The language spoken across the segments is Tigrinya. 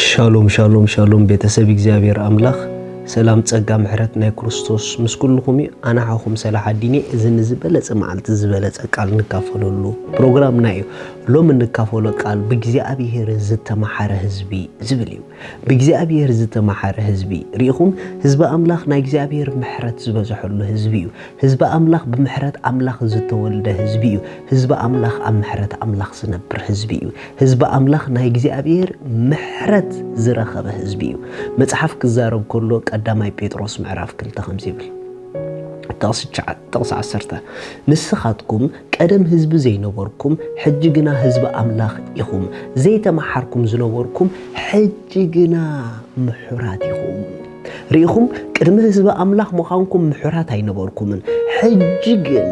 ሻሎም ሻሎም ሻሎም፣ ቤተሰብ እግዚኣብሔር ኣምላኽ፣ ሰላም ጸጋ ምሕረት ናይ ክርስቶስ ምስ ኩልኹም እዩ። ኣነ ሓኹም ሰላሓዲን እየ። እዚ ንዝበለጸ መዓልቲ ዝበለጸ ቃል ንካፈለሉ ፕሮግራምና እዩ። ሎም እንካፈሎ ቃል ብእግዚኣብሔር ዝተመሓረ ህዝቢ ዝብል እዩ። ብእግዚኣብሔር ዝተመሓረ ህዝቢ ርኢኹም፣ ህዝቢ ኣምላኽ ናይ እግዚኣብሔር ምሕረት ዝበዝሐሉ ህዝቢ እዩ። ህዝቢ ኣምላኽ ብምሕረት ኣምላኽ ዝተወልደ ህዝቢ እዩ። ህዝቢ ኣምላኽ ኣብ ምሕረት ኣምላኽ ዝነብር ህዝቢ እዩ። ህዝቢ ኣምላኽ ናይ እግዚኣብሔር ምሕረት ዝረኸበ ህዝቢ እዩ። መጽሓፍ ክዛረብ ከሎ ቀዳማይ ጴጥሮስ ምዕራፍ ክልተ ከምዚ ይብል፣ ጥቕሲ ትሽዓ፣ ጥቕሲ ዓሰርተ፣ ንስኻትኩም ቀደም ህዝቢ ዘይነበርኩም፣ ሕጂ ግና ህዝቢ ኣምላኽ ኢኹም። ዘይተመሓርኩም ዝነበርኩም፣ ሕጂ ግና ምሑራት ኢኹም። ርኢኹም፣ ቅድሚ ህዝቢ ኣምላኽ ምዃንኩም ምሑራት ኣይነበርኩምን። ሕጂ ግን፣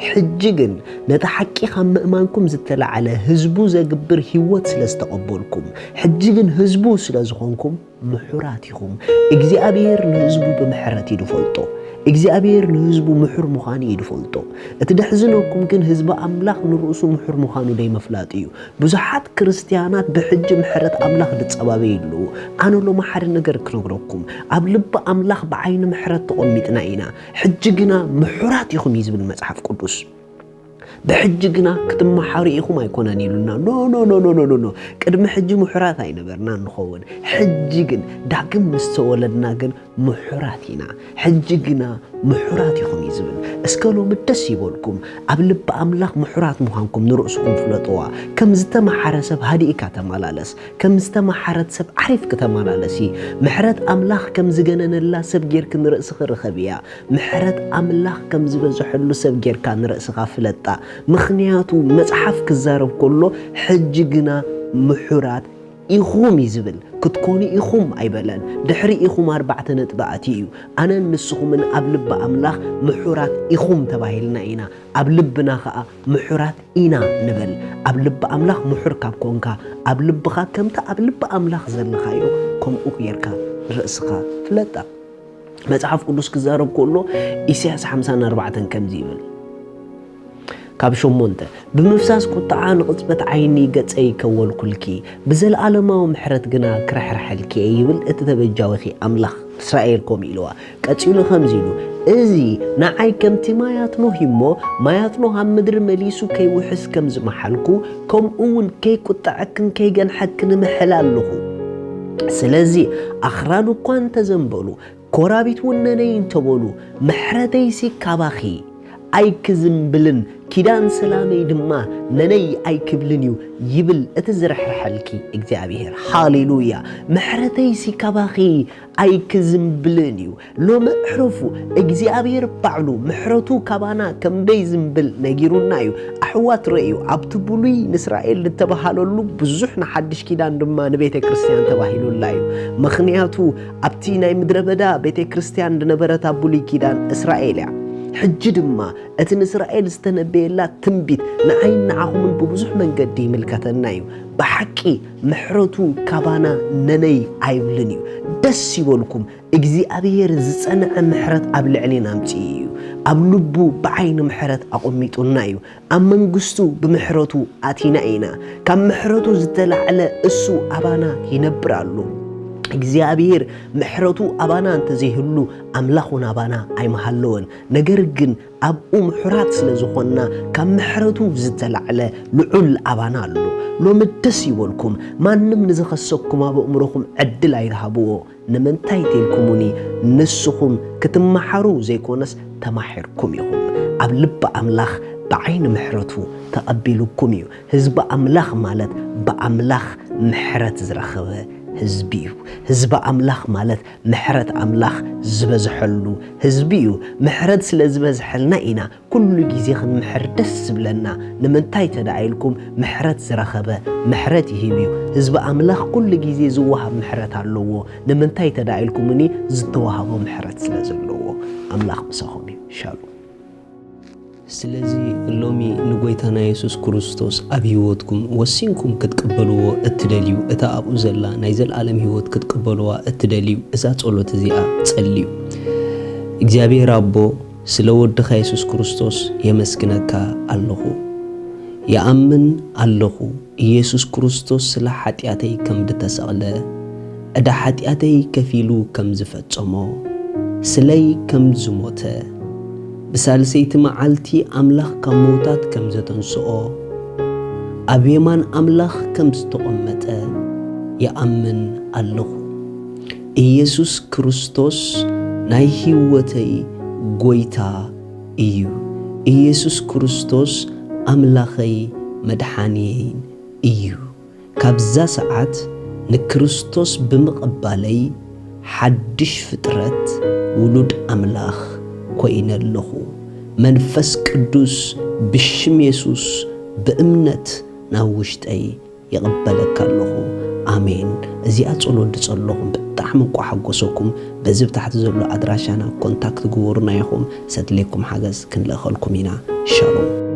ሕጂ ግን ነቲ ሓቂ ካብ ምእማንኩም ዝተላዕለ ህዝቡ ዘግብር ህይወት ስለ ዝተቐበልኩም፣ ሕጂ ግን ህዝቡ ስለ ዝኾንኩም ምሑራት ኢኹም። እግዚኣብሔር ንህዝቡ ብምሕረት እዩ ዝፈልጦ። እግዚኣብሔር ንህዝቡ ምሑር ምዃኑ እዩ ዝፈልጦ። እቲ ደሕዝነኩም ግን ህዝቢ ኣምላኽ ንርእሱ ምሑር ምዃኑ ደይምፍላጥ እዩ። ብዙሓት ክርስትያናት ብሕጂ ምሕረት ኣምላኽ ዝጸባበዩ ኣለዉ። ኣነ ሎሚ ሓደ ነገር ክነግረኩም። ኣብ ልቢ ኣምላኽ ብዓይኒ ምሕረት ተቐሚጥና ኢና። ሕጂ ግና ምሑራት ኢኹም እዩ ዝብል መጽሓፍ ቅዱስ። ብሕጂ ግና ክትመሓሩ ኢኹም ኣይኮነን ኢሉና። ኖ፣ ኖ፣ ኖ፣ ኖ፣ ኖ፣ ኖ፣ ኖ። ቅድሚ ሕጂ ምሑራት ኣይነበርና ንኸውን። ሕጂ ግን ዳግም ምስ ተወለድና ግን ምሑራት ኢና። ሕጂ ግና ምሑራት ኢኹም እዩ ዝብል። እስከ ሎሚ ደስ ይበልኩም። ኣብ ልቢ ኣምላኽ ምሑራት ምዃንኩም ንርእስኹም ፍለጥዋ። ከም ዝተመሓረ ሰብ ሃዲእካ ተመላለስ። ከም ዝተመሓረት ሰብ ዓሪፍኪ ተመላለሲ። ምሕረት ኣምላኽ ከም ዝገነነላ ሰብ ጌርኪ ንርእስኺ ርኸብያ። ምሕረት ኣምላኽ ከም ዝበዝሐሉ ሰብ ጌርካ ንርእስኻ ፍለጣ። ምኽንያቱ መጽሓፍ ክዛረብ ከሎ፣ ሕጂ ግና ምሑራት ኢኹም እዩ ዝብል። ክትኮኑ ኢኹም ኣይበለን። ድሕሪ ኢኹም ኣርባዕተ ነጥቢ ኣትዩ እዩ። ኣነን ንስኹምን ኣብ ልቢ ኣምላኽ ምሑራት ኢኹም ተባሂልና ኢና። ኣብ ልብና ኸኣ ምሑራት ኢና ንበል። ኣብ ልቢ ኣምላኽ ምሑር ካብ ኮንካ፣ ኣብ ልብኻ ከምቲ ኣብ ልቢ ኣምላኽ ዘለኻዮ ከምኡ ጌርካ ንርእስኻ ፍለጣ። መጽሓፍ ቅዱስ ክዛረብ ከሎ፣ ኢሳያስ ሓምሳን ኣርባዕተን ከምዚ ይብል፣ ካብ ሸሞንተ፣ "ብምፍሳስ ቁጥዓ ንቕጽበት ዓይኒ ገጸይ ከወልኩልኪ፣ ብዘለኣለማዊ ምሕረት ግና ክርሕርሐልኪ እየ" ይብል እቲ ተበጃዊኺ ኣምላኽ። እስራኤል ከምኡ ኢልዋ። ቀጺሉ ከምዚ ኢሉ፣ "እዚ ንዓይ ከምቲ ማያት ኖህ እዩ እሞ፣ ማያት ኖህ ኣብ ምድሪ መሊሱ ከይውሕዝ ከም ዝመሓልኩ፣ ከምኡ እውን ከይቁጠዐክን ከይገንሐክን እምሕል ኣለኹ። ስለዚ ኣኽራን እኳ እንተዘንበሉ፣ ኮራቢት እውን ነነይ እንተበሉ፣ ምሕረተይሲ ካባኺ ኣይክዝንብልን፣ ኪዳን ሰላመይ ድማ ነነይ ኣይክብልን እዩ" ይብል እቲ ዝርሕርሐልኪ እግዚኣብሔር። ሃሌሉያ! "ምሕረተይሲ ካባኺ ኣይክዝንብልን እዩ። ሎሚ ዕረፉ፣ እግዚኣብሔር ባዕሉ ምሕረቱ ካባና ከም ደይዝንብል ነጊሩና እዩ። ኣሕዋት ረእዩ፣ ኣብቲ ብሉይ ንእስራኤል ዝተባሃለሉ ብዙሕ ንሓድሽ ኪዳን ድማ ንቤተ ክርስቲያን ተባሂሉላ እዩ። ምኽንያቱ ኣብቲ ናይ ምድረ በዳ ቤተ ክርስቲያን ዝነበረት ኣብ ብሉይ ኪዳን እስራኤል እያ። ሕጂ ድማ እቲ ንእስራኤል ዝተነበየላ ትንቢት ንዓይን ንዓኹምን ብብዙሕ መንገዲ ይምልከተና እዩ። ብሓቂ ምሕረቱ ካባና ነነይ ኣይብልን እዩ። ደስ ይበልኩም፣ እግዚኣብሔር ዝጸንዐ ምሕረት ኣብ ልዕሌና ኣምጺኡ እዩ። ኣብ ልቡ ብዓይኒ ምሕረት ኣቐሚጡና እዩ። ኣብ መንግስቱ ብምሕረቱ ኣቲና ኢና። ካብ ምሕረቱ ዝተላዕለ እሱ ኣባና ይነብር ኣሎ። እግዚኣብሔር ምሕረቱ ኣባና እንተዘይህሉ፣ ኣምላኽ እውን ኣባና ኣይምሃለወን። ነገር ግን ኣብኡ ምሑራት ስለ ዝኾንና፣ ካብ ምሕረቱ ዝተላዕለ ልዑል ኣባና ኣሎ። ሎሚ ደስ ይበልኩም። ማንም ንዝኸሰኩም ኣብ ኣእምሮኹም ዕድል ኣይትሃብዎ። ንምንታይ ተልኩሙኒ? ንስኹም ክትመሓሩ ዘይኮነስ ተማሒርኩም ኢኹም። ኣብ ልቢ ኣምላኽ ብዓይኒ ምሕረቱ ተቐቢሉኩም እዩ። ህዝቢ ኣምላኽ ማለት ብኣምላኽ ምሕረት ዝረኸበ ህዝቢ እዩ። ህዝቢ ኣምላኽ ማለት ምሕረት ኣምላኽ ዝበዝሐሉ ህዝቢ እዩ። ምሕረት ስለ ዝበዝሐልና ኢና ኩሉ ግዜ ክንምሕር ደስ ዝብለና። ንምንታይ ተደኣ ኢልኩም፣ ምሕረት ዝረኸበ ምሕረት ይህብ እዩ። ህዝቢ ኣምላኽ ኩሉ ግዜ ዝወሃብ ምሕረት ኣለዎ። ንምንታይ ተደኣ ኢልኩምኒ፣ ዝተዋህቦ ምሕረት ስለ ዘለዎ። ኣምላኽ ምሳኹም እዩ። ሻሎም። ስለዚ ሎሚ ንጎይታና የሱስ ክርስቶስ ኣብ ህይወትኩም ወሲንኩም ክትቅበልዎ እትደልዩ፣ እታ ኣብኡ ዘላ ናይ ዘለኣለም ህይወት ክትቅበልዋ እትደልዩ፣ እዛ ጸሎት እዚኣ ጸልዩ። እግዚኣብሔር ኣቦ፣ ስለ ወድኻ የሱስ ክርስቶስ የመስግነካ ኣለኹ። ይኣምን ኣለኹ፣ ኢየሱስ ክርስቶስ ስለ ሓጢኣተይ ከም ዝተሰቕለ፣ ዕዳ ሓጢኣተይ ከፊሉ ከም ዝፈጸሞ፣ ስለይ ከም ዝሞተ፣ ብሳልሰይቲ መዓልቲ ኣምላኽ ካብ ምዉታት ከም ዘተንስኦ፣ ኣብ የማን ኣምላኽ ከም ዝተቐመጠ ይኣምን ኣለኹ። ኢየሱስ ክርስቶስ ናይ ህይወተይ ጐይታ እዩ። ኢየሱስ ክርስቶስ ኣምላኸይ መድሓንየይን እዩ። ካብዛ ሰዓት ንክርስቶስ ብምቕባለይ ሓድሽ ፍጥረት ውሉድ ኣምላኽ ኮይነ ኣለኹ። መንፈስ ቅዱስ ብሽም የሱስ ብእምነት ናብ ውሽጠይ ይቕበለካ ኣለኹ። ኣሜን። እዚኣ ጸሎት ድጸለኹም ብጣዕሚ እንቋ ሓጎሰኩም። በዚ ብታሕቲ ዘሎ ኣድራሻና ኮንታክት ግበሩና ኢኹም። ሰድሌኩም ሓገዝ ክንልእኸልኩም ኢና። ሻሎም።